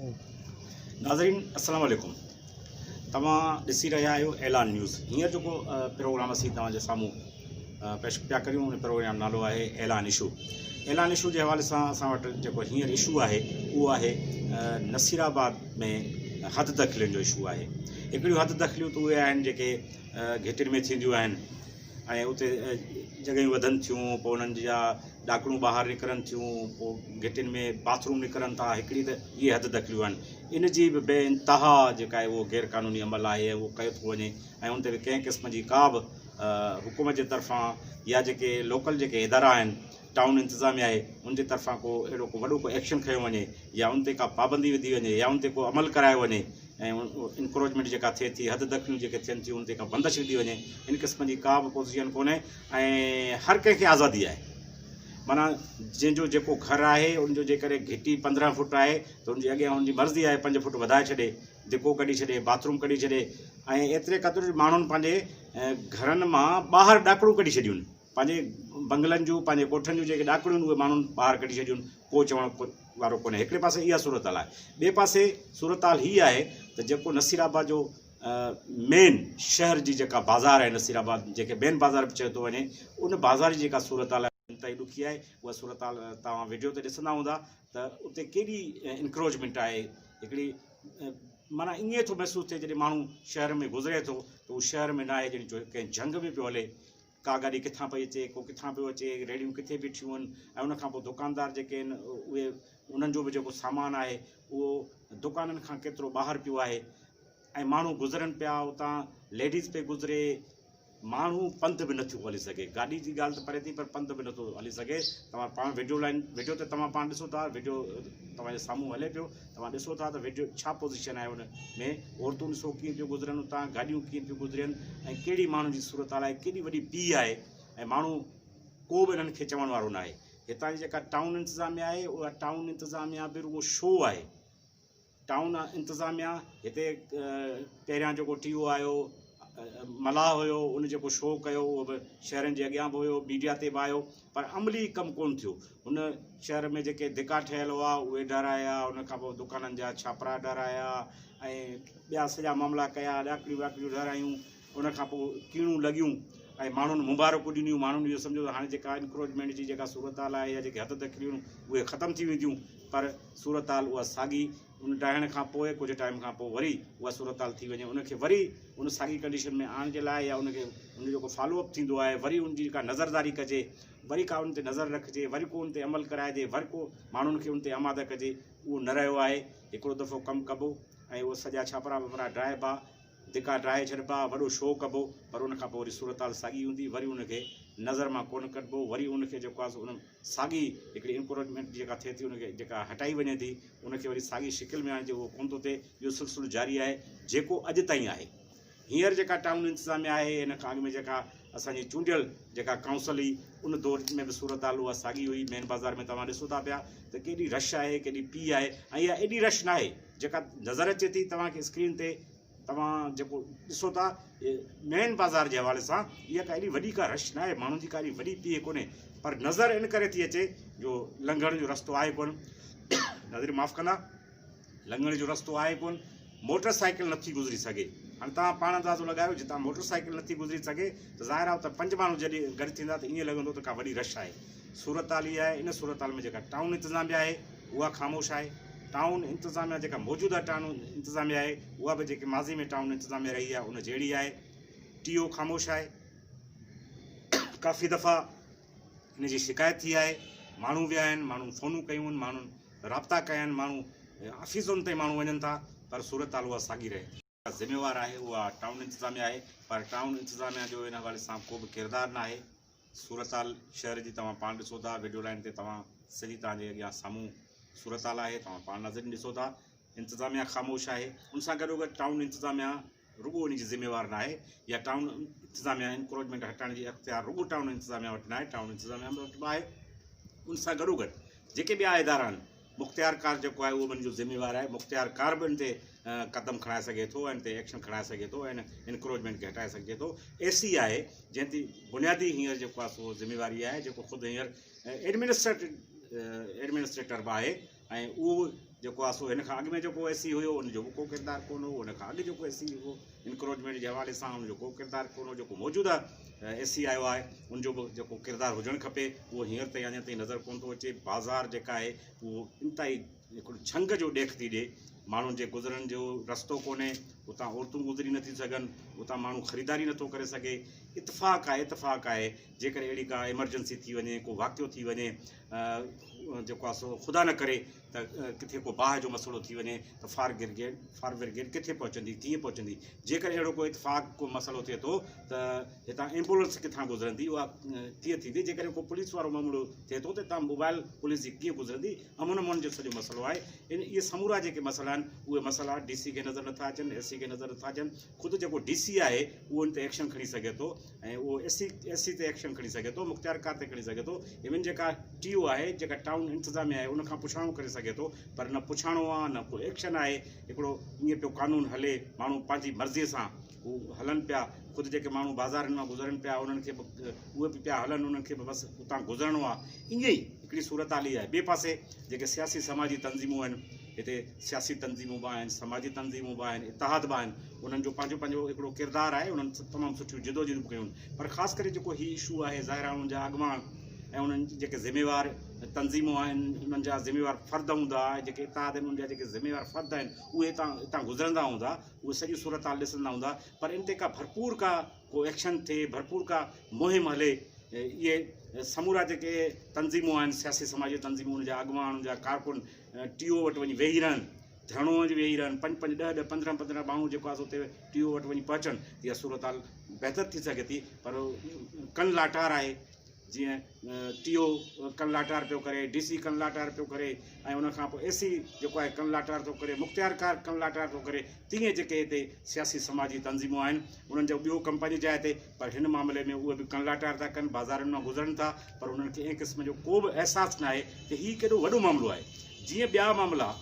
ناظرين السلام عليڪم توهان ڏسي رهيا آهيو اعلان نيوز هينئر جيڪو پروگرام اسين توهان جي سامهون پيش پيا ڪريون ان پروگرام نالو آهي اعلان اشو اعلان اشو جي حوالي سان اسان وٽ جيڪو هينئر اشو آهي اهو آهي نصير آباد ۾ حد دخلين جو اشو آهي هڪڙيون حد دخليون ته اهي آهن جيڪي گهٽين ۾ ٿينديون آهن ۽ اتي جڳهيون وڌن ٿيون پوء انهن جا ڏاڪڻون ٻاهر نڪرن ٿيون پوء گهٽين ۾ باٿ روم نڪرن ٿا هڪڙي ته اهي حد دخليون آهن ان جي به بي انتها جيڪا آهي اهو غير قانوني عمل آهي ۽ اهو ڪيو ٿو وڃي ۽ ان تي به ڪنهن قسم جي ڪا به حڪومت جي طرفان يا جيڪي لوڪل جيڪي ادارا آهن ٽائون انتظاميا آهي ان جي طرفان ڪو اهڙو ڪو وڏو ڪو ايڪشن کنيو وڃي يا ان تي ڪا پابندي وڌي وڃي يا ان تي ڪو عمل ڪرايو وڃي ۽ انڪروچمينٽ جيڪا ٿئي ٿي، حد دخليون جيڪي ٿين ٿيون ان تي ڪا بندش وڌي وڃي، ان قسم جي ڪا به پوزيشن ڪونهي ۽ هر ڪنهن کي آزادي آهي. معنيٰ جنهن جو جيڪو گهر آهي ان جو جيڪڏهن گهٽي 15 فوٽ آهي ته ان جي اڳيان ان جي مرضي آهي 5 فوٽ وڌائي ڇڏي، ڌڪو ڪڍي ڇڏي، باٿ روم ڪڍي ڇڏي ۽ ايتري قدر جو ماڻهن پنهنجي گهرن مان ٻاهر ڏاڪڻون ڪڍي ڇڏيون آهن. پنهنجي بنگلن جون، پنهنجي ڪوٺن جون جيڪي ڏاڪڻيون آهن اهي ماڻهن ٻاهر ڪڍي ڇڏيون آهن، ڪو چوڻ وارو ڪونهي. هڪڙي پاسي اها صورتحال آهي. ٻئي پاسي صورتحال هي آهي ته جيڪو نصير آباد جو مين شهر جي جيڪا بازار آهي نصير آباد جنهن کي مين بازار به چيو ٿو وڃي ان بازار جي جيڪا صورتحال آهي انتهائي ڏکي آهي. اها صورتحال توهان وڊيو تي ڏسندا هوندا ته اتي ڪيڏي انڪروچمينٽ آهي. هڪڙي معنيٰ ائين ٿو محسوس ٿئي جڏهن ماڻهو شهر ۾ گذري ٿو ته هو شهر ۾ ناهي ڄڻ ڪنهن جهنگ ۾ پيو هلي. ڪا گاڏي ڪٿان پئي اچي، ڪو ڪٿان پيو اچي، ريڙهيون ڪٿي بيٺيون آهن ۽ ان کان پوء دڪاندار جيڪي آهن اهي انهن جو به جيڪو سامان آهي اهو دڪانن کان ڪيترو ٻاهر پيو آهي ۽ ماڻهو گذرن پيا اتان ليڊيز پئي گذري ماڻهو پنڌ به نٿيو هلي سگهي گاڏي جي ڳالهه ته پري ٿي پر پنڌ به نٿو هلي سگهي توهان پاڻ وڊيو لائن وڊيو تي توهان پاڻ ڏسو ٿا وڊيو توهان جي سامهون هلي پيو توهان ڏسو ٿا ته وڊيو ڇا پوزيشن آهي ان ۾ عورتون ڏسو ڪيئن پيون گذرن اتان گاڏيون ڪيئن پيون گذرين ۽ ڪهڙي ماڻهن جي صورتحال آهي ڪيڏي وڏي پيهه آهي ۽ ماڻهو ڪو به انهن کي چوڻ وارو ناهي هتان جي جيڪا ٽائون انتظاميا آهي اها ٽائون انتظاميا به رڳو شو آهي ٽائون انتظاميا هتي پهريان جيڪو ٽي او آيو ملاح هيو ان جيڪو شو ڪيو اهو به شهرن جي اڳيان به هيو ميڊيا تي به آيو پر عملي ڪم ڪون ٿيو هن شهر ۾ جيڪي ڌڪا ٺهيل هئا اهي ڊهرايا ان کان پوء دڪانن جا ڇاپرا ڊهرايا ۽ ٻيا سڄا معاملا ڪيا ڏاڪڻيون واڪڻيون ڊهرايون ان کان پوء ڪيڻون لڳيون ۽ ماڻهن مبارڪون ڏنيون ماڻهن اهو سمجهيو ته هاڻي جيڪا انڪروچمينٽ جي جيڪا صورتحال آهي يا جيڪي حد دخليون اهي ختم ٿي وينديون پر صورتحال اها ساڳي ان ڊاهڻ کان پوء ڪجهه ٽائيم کان پوء وري اها صورتحال ٿي وڃي ان کي وري ان ساڳي ڪنڊيشن ۾ آڻڻ جي لاء يا ان کي ان جو جيڪو فالو اپ ٿيندو آهي وري ان جي ڪا نظرداري ڪجي وري ڪا ان تي نظر رکجي وري ڪو ان تي عمل ڪرائجي وري ڪو ماڻهن کي ان تي آماده ڪجي اهو نه رهيو آهي هڪڙو دفعو ڪم ڪبو ۽ اهو سڄا ڇاپرا واپرا ڊاهبا ڌڪا ڊاهي ڇڏبا وڏو شو ڪبو پر ان کان پوء وري صورتحال ساڳي هوندي وري ان کي نظر مان ڪونه ڪڍبو وري ان کي جيڪو آهي سو ان ساڳي هڪڙي انڪروچمينٽ جيڪا ٿئي ٿي ان کي جيڪا هٽائي وڃي ٿي ان کي وري ساڳي شڪل ۾ آڻجي اهو ڪونه ٿو ٿئي اهو سلسلو جاري آهي جيڪو اڄ تائين آهي هينئر جيڪا ٽائون انتظاميا آهي ان کان اڳ ۾ جيڪا اسان جي چونڊيل جيڪا ڪائونسل هئي ان دور ۾ به صورتحال اها ساڳي هئي مين بازار ۾ توهان ڏسو ٿا پيا ته ڪيڏي رش آهي ڪيڏي پيهه آهي ۽ اها ايڏي رش ناهي جيڪا نظر اچي ٿي توهان کي اسڪرين تي توهان جيڪو ڏسو ٿا مين بازار جي حوالي سان اها ڪا ايڏي وڏي ڪا رش ناهي ماڻهن جي ڪا ايڏي وڏي پيهه ڪونهي پر نظر ان ڪري ٿي اچي جو لنگهڻ جو رستو آهي ڪونه ناظرين معاف ڪندا لنگهڻ جو رستو آهي ڪونه موٽر سائيڪل نٿي گذري سگهي هاڻي توهان پاڻ اندازو لڳايو جتان موٽر سائيڪل نٿي گذري سگهي ته ظاهر آهي ته پنج ماڻهو جڏهن گڏ ٿيندا ته ائين لڳندو ته ڪا وڏي رش آهي صورتحال اها آهي ان صورتحال ۾ جيڪا ٽائون انتظاميا آهي اها خاموش آهي ٽائون انتظاميا جيڪا موجوده ٽائون انتظاميا آهي اها به جيڪي ماضي ۾ ٽائون انتظاميا رهي آهي ان جهڙي آهي ٽي او خاموش آهي ڪافي دفعا ان جي شڪايت ٿي آهي ماڻهو ويا آهن ماڻهن فونون ڪيون آهن ماڻهن رابطا ڪيا آهن ماڻهو آفيسن تائين ماڻهو وڃن ٿا پر صورتحال اها ساڳي رهي ٿي. ذميوار آهي اها ٽائون انتظاميا آهي پر ٽائون انتظاميا جو ان حوالي سان ڪو به ڪردار ناهي صورتحال شهر جي توهان پاڻ ڏسو ٿا وڊيو لائن تي توهان سڄي توهان جي اڳيان سامهون صورتحال آهي توهان پاڻ ناظرين ڏسو ٿا انتظاميا خاموش آهي ان سان گڏوگڏ ٽائون انتظاميا رڳو ان جي ذميوار ناهي يا ٽائون انتظاميا انڪروچمينٽ هٽائڻ جي اختيار رڳو ٽائون انتظاميا وٽ ناهي ٽائون انتظاميا وٽ به آهي ان سان گڏوگڏ جيڪي ٻيا ادارا آهن مختيارڪار جيڪو آهي اهو به ان جو ذميوار آهي مختيارڪار به ان تي قدم کڻائي سگهي ٿو ان تي ايڪشن کڻائي سگهي ٿو ۽ انڪروچمينٽ کي هٽائي سگهجي ٿو اي سي آهي جنهن تي بنيادي هينئر جيڪو آهي سو ذميواري آهي جيڪو خود هينئر ايڊمنسٽريٽر به آهي ۽ اهو جيڪو آهي سو هن کان اڳ ۾ جيڪو اي سي هيو ان جو به ڪو ڪردار ڪونه هو، ان کان اڳ جيڪو اي سي هو انڪروچمينٽ جي حوالي سان ان جو ڪو ڪردار ڪونه هو، جيڪو موجوده اي سي آيو آهي ان جو به جيڪو ڪردار هجڻ کپي اهو هينئر تائين اڃا تائين نظر ڪونه ٿو اچي. بازار جيڪا آهي اهو انتهائي هڪڙو جهنگ جو ڏيک ٿي ڏئي، ماڻهن جي گذرڻ جو رستو ڪونهي، اتان عورتون گذري نٿيون سگهن، اتان ماڻهو خريداري نٿو ڪري سگهي. اتفاق آهي اتفاق آهي جيڪڏهن اهڙي ڪا ايمرجنسي ٿي وڃي، ڪو واقعو ٿي وڃي، جيڪو آهي سو خدا نه ڪري ته ڪٿي ڪو باهه جو مسئلو ٿي وڃي ته فار برگيڊ فار برگيڊ ڪٿي پهچندي ڪيئن پهچندي جيڪڏهن اهڙو ڪو اتفاق ڪو مسئلو ٿئي ٿو ته هتان ايمبولنس ڪٿان گذرندي اها ڪيئن ٿيندي جيڪڏهن ڪو پوليس وارو معاملو ٿئي ٿو ته هتان موبائل پوليس جي ڪيئن گذرندي امن امان جو سڄو مسئلو آهي ان اهي سمورا جيڪي مسئلا آهن اهي مسئلا ڊي سي کي نظر نٿا اچن ايس سي کي نظر نٿا اچن خود جيڪو ڊي سي آهي اهو ان تي ايڪشن کڻي سگهي ٿو ۽ اهو ايس سي ايس سي تي ايڪشن کڻي سگهي ٿو مختيارڪار تي کڻي سگهي ٿو ايون جيڪا ٽي او آهي جيڪا ٽائون انتظاميا آهي ان کان پڇاڻو ڪري سگهي ٿو پر نه پڇاڻو آهي نه ڪو ايڪشن آهي هڪڙو ائين پيو قانون هلي ماڻهو پنهنجي مرضي سان هو هلن پيا خود جيڪي ماڻهو بازارن مان گذرن پيا انهن کي به اهي به پيا هلن انهن کي به بس اتان گذرڻو آهي ائين ئي هڪڙي صورتحال اها آهي ٻئي پاسي جيڪي سياسي سماجي تنظيمون آهن هتي سياسي تنظيمون به آهن سماجي تنظيمون به آهن اتحاد به آهن انهن جو پنهنجو پنهنجو هڪڙو ڪردار آهي انهن تمام سٺيون جدوجهدون به ڪيون پر خاص ڪري جيڪو هي اشو آهي ظاهر آهي انهن جا اڳواڻ ۽ انهن جيڪي ذميوار تنظيمون آهن انهن جا ذميوار فرد هوندا جيڪي اتحاد آهن انهن جا جيڪي ذميوار فرد آهن اهي هتان هتان گذرندا هوندا اهي سڄي صورتحال ڏسندا هوندا پر ان تي ڪا ڀرپور ڪا ڪو ايڪشن ٿئي ڀرپور ڪا مهم هلي اهي سمورا جيڪي تنظيمون آهن سياسي سماجي تنظيمون ان جا اڳواڻ ان جا ڪارڪن ٽي او وٽ وڃي ويهي رهن ڌرڻو وڃي ويهي رهن پنج پنج ڏهه ڏهه پندرهن پندرهن ماڻهو جيڪو آهي سو اتي ٽي او وٽ وڃي پهچن ته اها صورتحال بهتر ٿي سگهي ٿي پر ڪن لاٽار آهي جيئن ٽي او ڪن لاٽار پيو ڪري ڊي سي ڪن لاٽار پيو ڪري ۽ ان کان پوء اي سي جيڪو آهي ڪن لاٽار ٿو ڪري مختيارڪار ڪن لاٽار ٿو ڪري تيئن جيڪي هتي سياسي سماجي تنظيمون آهن انهن جو ٻيو ڪم پنهنجي جاء تي پر هن معاملي ۾ اهي به ڪن لاٽار ٿا ڪن بازارن مان گذرن ٿا پر انهن کي ان قسم جو ڪو به احساس ناهي ته هي ڪيڏو وڏو معاملو آهي جيئن ٻيا معاملا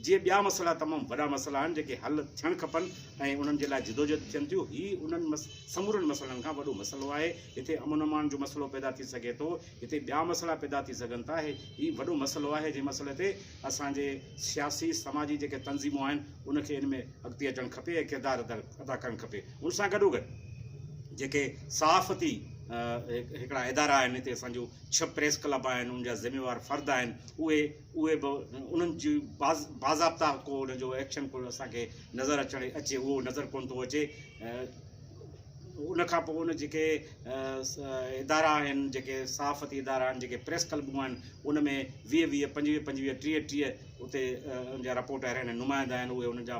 جيئن ٻيا مسئلا تمام وڏا مسئلا آهن جيڪي حل ٿيڻ کپن ۽ انهن جي لاء جدوجهد ٿين ٿيون هي انهن سمورن مسئلن کان وڏو مسئلو آهي هتي امن امان جو مسئلو پيدا ٿي سگهي ٿو هتي ٻيا مسئلا پيدا ٿي سگهن ٿا هي وڏو مسئلو آهي جنهن مسئلي تي اسان جي سياسي سماجي جيڪي تنظيمون آهن ان کي ان ۾ اڳتي اچڻ کپي ۽ ڪردار ادا ڪرڻ کپي ان سان گڏوگڏ جيڪي صحافتي هڪڙا ادارا آهن هتي اسان جو ڇهه پريس ڪلب آهن ان جا ذميوار فرد آهن اهي اهي به انهن جي باضابطا ڪو ان جو ايڪشن ڪو اسان کي نظر اچڻ اچي اهو نظر ڪونه ٿو اچي ان کان پوء ان جيڪي ادارا آهن جيڪي صحافتي ادارا آهن جيڪي پريس ڪلبون آهن ان ۾ ويهه ويهه پنجويهه پنجويهه ٽيهه ٽيهه اتي ان جا رپورٽر آهن نمائندا آهن اهي انهن جا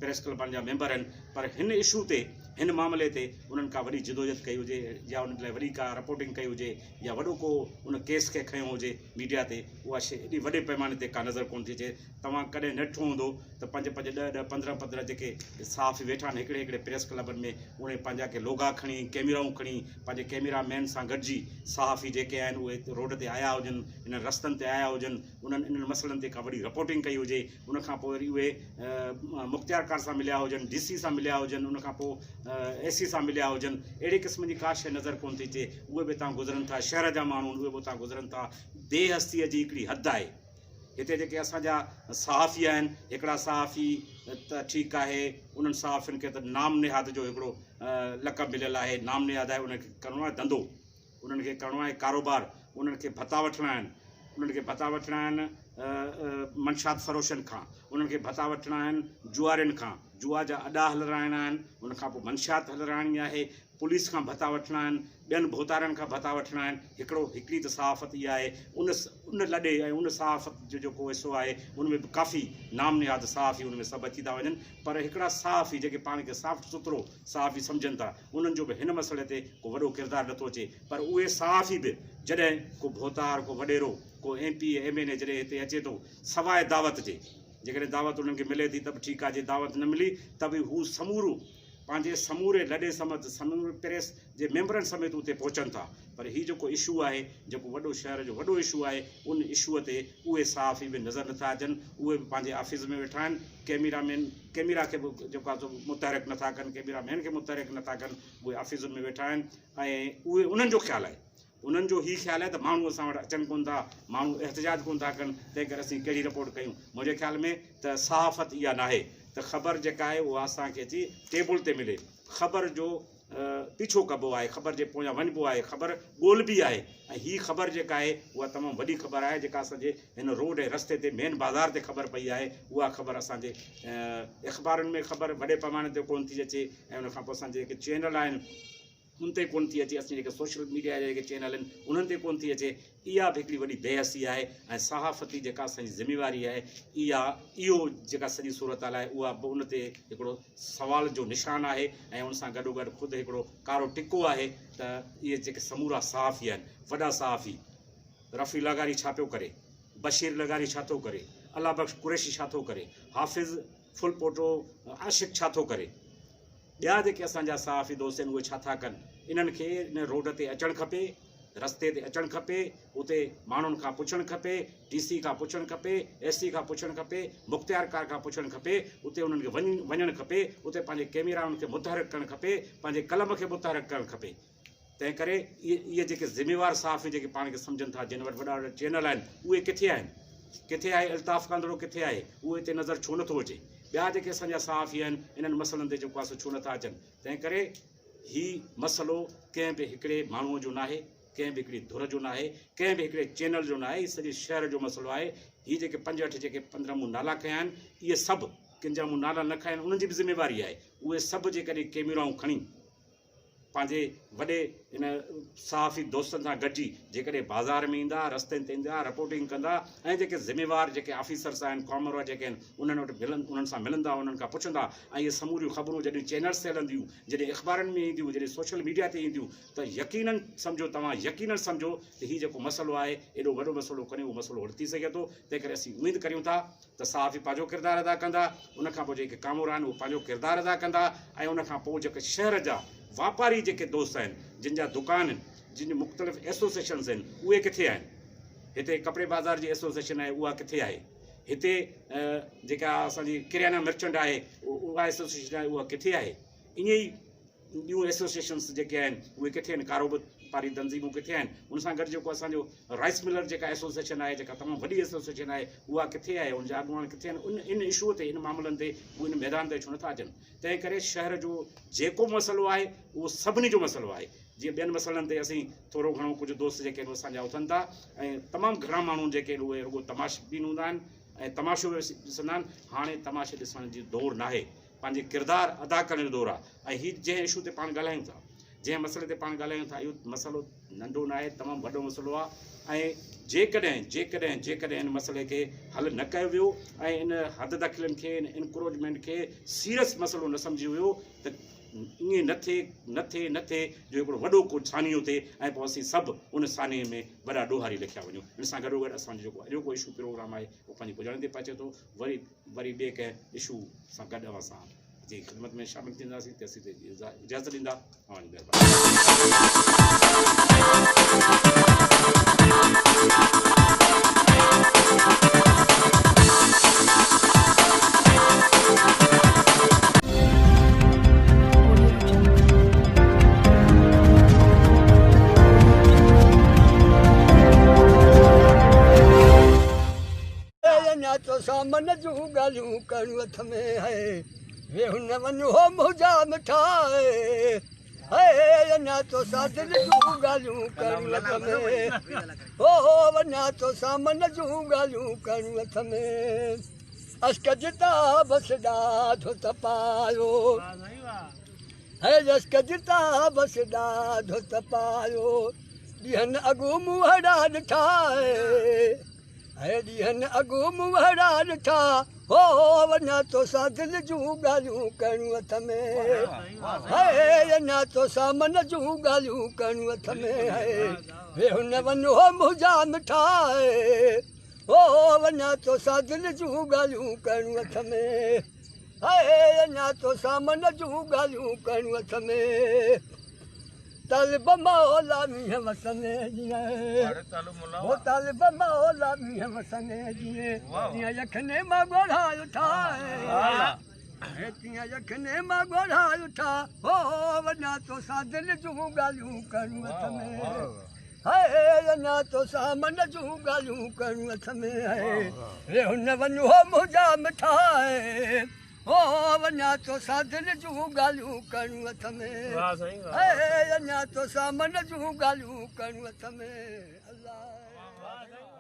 پريس ڪلبن جا ميمبر آهن پر هن اشو تي هن معاملي تي انهن ڪا وڏي جدوجهد ڪئي هجي يا انهن لاء وڏي ڪا رپورٽنگ ڪئي هجي يا وڏو ڪو ان ڪيس کي کنيو هجي ميڊيا تي اها شيء ايڏي وڏي پئماني تي ڪا نظر ڪونه ٿي اچي. توهان ڪڏهن نه ڏٺو هوندو ته پنج پنج ڏهه ڏهه پندرهن پندرهن جيڪي صحافي ويٺا آهن هڪڙي هڪڙي پريس ڪلبن ۾ اهي پنهنجا ڪي لوگا کڻي ڪيميرائون کڻي پنهنجي ڪيميرا مين سان گڏجي صحافي جيڪي آهن اهي روڊ تي آيا هجن انهن رستن تي آيا هجن انهن انهن مسئلن تي ڪا وڏي رپورٽنگ ڪئي هجي ان کان پوء وري اهي مختيارڪار سان مليا هجن ڊي سي سان مليا هجن ان کان پوء اي سي سان مليا هجن اهڙي قسم جي ڪا شيء نظر ڪونه ٿي اچي اهي به اتان گذرن ٿا شهر جا ماڻهو اهي به اتان گذرن ٿا بي هستيء جي هڪڙي حد آهي هتي جيڪي اسان جا صحافي آهن هڪڙا صحافي ته ٺيڪ آهي انهن صحافين کي ته نام نهاد جو هڪڙو لقب مليل آهي نام نهاد آهي انهن کي ڪرڻو آهي ڌنڌو انهن کي ڪرڻو آهي ڪاروبار، انهن کي ڀتا وٺڻا آهن، انهن کي ڀتا وٺڻا آهن منشيات فروشن کان، انهن کي ڀتا وٺڻا آهن جوارين کان، جوا جا اڏا هلرائڻا آهن، ان کان پوء منشيات هلرائڻي آهي، پوليس کان ڀتا وٺڻا آهن، ٻين ڀوتارن کان ڀتا وٺڻا آهن، هڪڙو هڪڙي ته صحافت اها آهي، ان ان لڏي ۽ ان صحافت جو جيڪو حصو آهي ان ۾ به ڪافي نام نهاد صحافي ان ۾ سڀ اچي ٿا وڃن پر هڪڙا صحافي جيڪي پاڻ کي صاف سٿرو صحافي سمجهن ٿا انهن جو به هن مسئلي تي ڪو وڏو ڪردار نٿو اچي پر اهي صحافي به جڏهن ڪو ڀوتار ڪو وڏيرو ڪو M P A M N A جڏهن هتي اچي ٿو سواء دعوت جي جيڪڏهن دعوت انهن کي ملي ٿي ته به ٺيڪ آهي جي دعوت نه ملي ته به هو سمورو پنهنجي سموري لڏي سميت سموري پريس جي ميمبرن سميت اتي پهچن ٿا پر هي جيڪو اشو آهي جيڪو وڏو شهر جو وڏو اشو آهي ان اشو تي اهي صحافي به نظر نٿا اچن اهي به پنهنجي آفيس ۾ ويٺا آهن ڪيميرا مين ڪيميرا کي به جيڪو آهي سو متحرڪ نٿا ڪن، ڪيميرا مين کي متحرڪ نٿا ڪن، اهي آفيسن ۾ ويٺا آهن ۽ اهي انهن جو خيال آهي. انهن جو هي خيال آهي ته ماڻهو اسان وٽ اچن ڪونه ٿا، ماڻهو احتجاج ڪونه ٿا ڪن، تنهن ڪري اسين ڪهڙي رپورٽ ڪيون. منهنجي خيال ۾ ته صحافت اها ناهي ته خبر جيڪا آهي اها اسان کي اچي ٽيبل تي ملي. خبر جو پيڇو ڪبو آهي، خبر جي پويان وڃبو آهي، خبر ڳولبي آهي ۽ هي خبر جيڪا آهي اها تمام وڏي خبر آهي جيڪا اسان جي هن روڊ ۽ رستي تي مين بازار تي خبر پئي آهي. اها خبر اسان جي اخبارن ۾ خبر وڏي پيماني تي ڪونه ٿي اچي ۽ ان کان پوء اسان جي جيڪي چينل آهن ان تي ڪونه ٿي اچي، اسين جيڪي سوشل ميڊيا جا جيڪي چينل آهن انهن تي ڪونه ٿي اچي، اها به هڪڙي وڏي بيحسي آهي ۽ صحافتي جيڪا اسان جي ذميواري آهي اها اهو جيڪا سڄي صورتحال آهي اها به ان تي هڪڙو سوال جو نشان آهي ۽ ان سان گڏوگڏ خود هڪڙو ڪارو ٽڪو آهي ته اهي جيڪي سمورا صحافي آهن وڏا صحافي رفيع لغاري ڇا پيو ڪري، بشير لغاري ڇا ٿو ڪري، الله بخش قريشي ڇا ٿو ڪري، حافظ ڦلپوٽو عاشق ڇا ٿو ڪري، ٻيا جيڪي اسان جا صحافي دوست آهن اهي ڇا ٿا ڪن، انهن کي ان روڊ تي اچڻ کپي، رستي تي اچڻ کپي، اتي ماڻهن کان پڇڻ کپي، ڊي سي کان پڇڻ کپي، ايس سي کان پڇڻ کپي، مختيارڪار کان پڇڻ کپي، اتي انهن کي وڃڻ کپي، اتي پنهنجي ڪيميرائن کي متحرڪ ڪرڻ کپي، پنهنجي قلم کي متحرڪ ڪرڻ کپي. تنهن ڪري اهي جيڪي ذميوار صحافي جيڪي پاڻ کي سمجهن ٿا، جن وٽ وڏا وڏا چينل آهن، اهي ڪٿي آهن؟ ڪٿي آهي الطاف ڪانڌڙو ڪٿي آهي؟ اهو هتي نظر ڇو نٿو اچي؟ ٻيا جيڪي اسان جا صحافي آهن، انهن مسئلن تي جيڪو آهي سو ڇو نٿا اچن؟ تنهن ڪري هي مسئلو ڪنهن به هڪڙي ماڻهوء جو ناهي، ڪنهن به هڪڙي ڌر جو ناهي، ڪنهن به هڪڙي چينل جو ناهي، هي سڄي شهر جو مسئلو آهي. هي جيڪي پنج اٺ جيڪي 15 مون نالا کنيا آهن، اهي سڀ ڪن جا مون نالا نه کنيا آهن، انهن جي به ذميواري آهي. اهي سڀ جيڪڏهن ڪيميرائون کڻي پنهنجي وڏي ان صحافي دوستن سان گڏجي جيڪڏهن بازار ۾ ايندا، رستن تي ايندا، رپورٽنگ ڪندا ۽ جيڪي ذميوار جيڪي آفيسرس آهن، ڪامورا جيڪي آهن انهن وٽ ملن انهن سان ملندا انهن کان پڇندا ۽ اهي سموريون خبرون جڏهن چينلز تي هلنديون، جڏهن اخبارن ۾ اينديون، جڏهن سوشل ميڊيا تي اينديون ته يقينن سمجهو توهان يقينن سمجهو ته هي جيڪو مسئلو آهي ايڏو وڏو مسئلو ڪونهي اهو مسئلو حل ٿي سگهي ٿو تنهن ڪري اسين اميد ڪريون ٿا ته صحافي پنهنجو ڪردار ادا ڪندا، ان کان پوء جيڪي ڪامورا آهن اهي پنهنجو ڪردار ادا ڪندا ۽ ان کان پوء جيڪي شهر جا واپاري جيڪي دوست آهن، جن جا دڪان آهن، جن جون مختلف ايسوسيشنز آهن، اهي ڪٿي آهن؟ هتي ڪپڙي بازار جي ايسوسيشن آهي اها ڪٿي آهي؟ هتي جيڪا اسان جي ڪريانا مرچنٽ آهي اها ايسوسيشن آهي اها ڪٿي آهي؟ ائين ئي ٻيون ايسوسيئيشنس جيڪي آهن اهي ڪٿي آهن، ڪاروباري تنظيمون ڪٿي آهن، ان سان گڏ جيڪو اسان جو رائس ملر جيڪا ايسوسيئيشن آهي جيڪا تمام وڏي ايسوسيئيشن آهي اها ڪٿي آهي، ان جا اڳواڻ ڪٿي آهن، ان ان اشو تي ان معاملن تي اهي ان ميدان تي ڇو نٿا اچن. تنهن ڪري شهر جو جيڪو مسئلو آهي اهو سڀني جو مسئلو آهي، جيئن ٻين مسئلن تي اسين ٿورو گهڻو ڪجهه دوست جيڪي آهن اسان جا اٿن ٿا ۽ تمام گهڻا ماڻهو جيڪي آهن اهي رڳو تماشبين هوندا آهن ۽ تماشو ڏسندا آهن، هاڻي تماشي ڏسڻ جي دور ناهي. پنهنجي ڪردار ادا ڪرڻ جو دور آهي ۽ هي جنهن اشو تي پاڻ ڳالهايون ٿا جنهن مسئلي تي پاڻ ڳالهايون ٿا اهو مسئلو ننڍو ناهي تمام وڏو مسئلو آهي ۽ جيڪڏهن جيڪڏهن جيڪڏهن ان مسئلي کي حل نه ڪيو ويو ۽ ان حد دخلين کي ان انڪروچمينٽ کي سيريس مسئلو نه سمجهيو ويو ته ائين نه ٿئي نه ٿئي نه ٿئي جو هڪڙو وڏو ڪو سانحو ٿئي ۽ پوء اسين سڀ ان سانحي ۾ وڏا ڏوهاري لکيا وڃون. ان سان گڏوگڏ اسان جو جيڪو اڄوڪو اشو پروگرام آهي اهو پنهنجي پڄاڻي تي پهچي ٿو. وري وري ٻئي ڪنهن اشو سان گڏ اوهان سان جي خدمت ۾ شامل ٿينداسين تيسين تائين اجازت ڏيندا. اوهان جي مهرباني. Audio Jungle. اڃا توسان من جون ڳالهيون ڪرڻيون اٿم هي ويهه نه وڃ هو منهنجا مٺا هي اڃا توسان دل جون ڳالهيون ڪرڻيون اٿم هو اڃا توسان من جون ڳالهيون ڪرڻيون اٿم اشڪ جتا بس ڏاڍو تپايو هي اشڪ جتا بس ڏاڍو تپايو ڏينهن اڳ مون هڙا ڏٺا هي ڏينهن اڳ مون اهڙا ڏٺا هو اڃا توسان دل جون ڳالهيون ڪرڻيون اٿم هي اڃا توسان من جون ڳالهيون ڪرڻيون اٿم هي ويهه نه وڃ هو منهنجا مٺا هو اڃا توسان دل جون ڳالهيون ڪرڻيون اٿم هي اڃا توسان من جون ڳالهيون ڪرڻيون اٿم طالب مولا مينهن وسندي جيئن هو طالب مولا مينهن وسندي جيئن جيئن يخني مان ڳوڙها اٺا هي تيئن يخني مان ڳوڙها اٺا هو وڃان توسان دل جون ڳالهيون ڪرڻيون اٿم. هاء اڃا توسان من جون ڳالهيون ڪرڻيون اٿم هاء ويهه نه وڃ هو منهنجا مٺا هو اڃا توسان دل جون ڳالهيون ڪرڻيون اٿم هاء اڃا توسان من جون ڳالهيون ڪرڻيون اٿم الله.